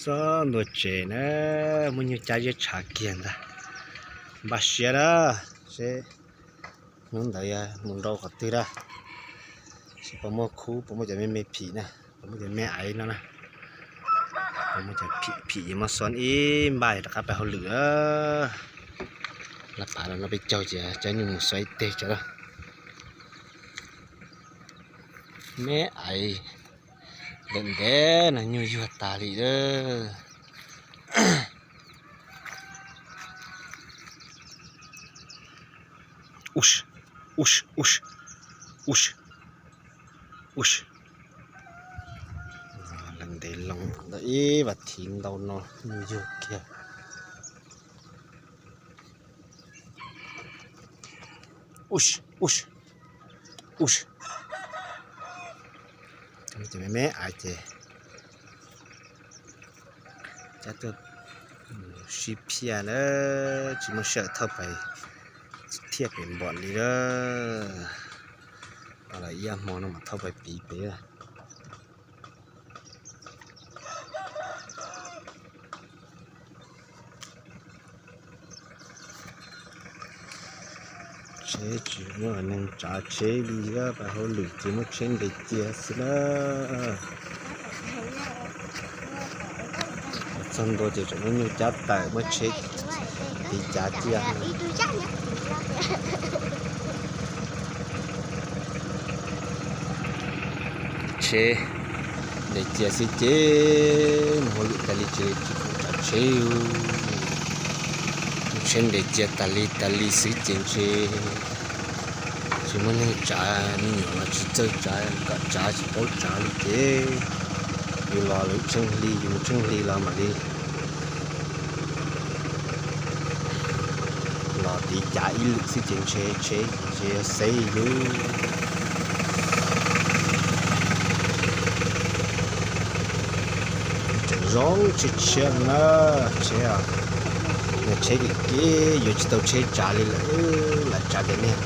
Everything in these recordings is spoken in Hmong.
Txog ntua tsev na, muab nyuj cab ziab tshav kiag ntag. Npaj siab na, seb hnub ntawd yog mus nrau qhov twg na, seb puas muaj khub, puas muaj cov me me phim na, puas muaj cov me aiv no na, puas muaj cov phim, phim yuav muab xov ib npaj rov qab pais hauj lwm. Laj pav los no peb caug ces cab nyuj mus xov ib teg tso na. Me aiv lawm ntev no nyuj yuag tas li lawm. Lawm ntev loo ntau ib vas thiv ntau no nyuj yuag kiag. Cov me me aiv ces cab tuaj sib phiaj na, tsis muaj sij hawm thauj pais thiaj pem npom li lawm. Los ib yam hmo no mam thauj pais piv pem. Tsheb tsis muaj neeg tsav tsheb li, pais hauj lwm ces muab tsheb ntes cia xwb na. Txog ntua ces tseem muab nyuj cab tawm muab tsheb tiv cav cia. Tsheb ntes cia xwb ces mus hauj lwm tas li ces tsis khoom tsav tsheb. Tsheb ntes cia tas li tas li xwb ces ntshe tsis muaj neeg tsav, me nyuam los tsis txawj tsav, kom tsav tsis paub tsav li ces yus los lawv tsheej hli, yus mus tsheej hli los mam li los tiv cav ib lwm xwb ces ntshe tsheb ces yog xeb yus. Tseem zoo tshiab tshiab na, tsheb, yog tsheb kev kev yuav tsis tau tsheb tsav li lawm, lam tsav cov niag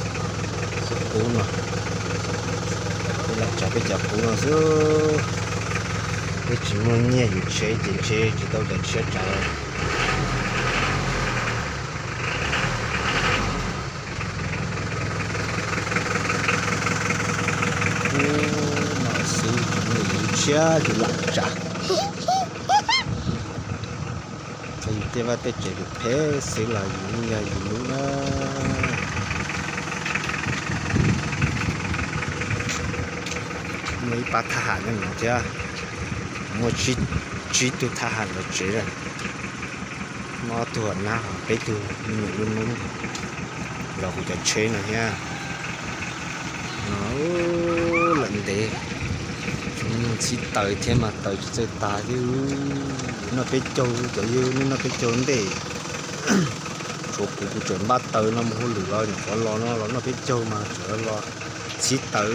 qub no, peb lam tsav peb cov qub no xwb. Peb tsis muaj nyiaj yuav tsheb ces ntshe tsis tau cov tshiab tsav. Ub, no xwb tsis muaj yuav tshiab ces lam tsav. Txog yus tej vaj tej tsev lwm phem xwb los yus yeej yog yus lub na. Muaj ib pab thaj ham nyob no thiab, muaj tsib tug thaj ham nrog tsev na. Muaj ob tug nab, peb tug me nyuam lub noob los kuv cov tsheb no thiab. No lawm ntev, txhib taws thiab mas taws tsis txawj tas thiab. Noj peb caug cov yawg, nej noj peb caug ntej. Tshuav kuv, kuv tseem npaj taws no mus hauj lwm los nyuam qhuav los no los noj peb caug mas tseem los txhib taws,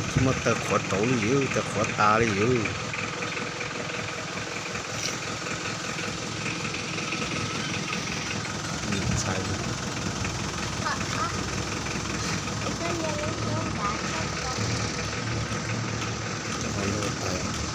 tsis muaj taws qhuav rauv li yus, taws qhuav tas li yus. Ntxhais, cov qhuav luaj tas.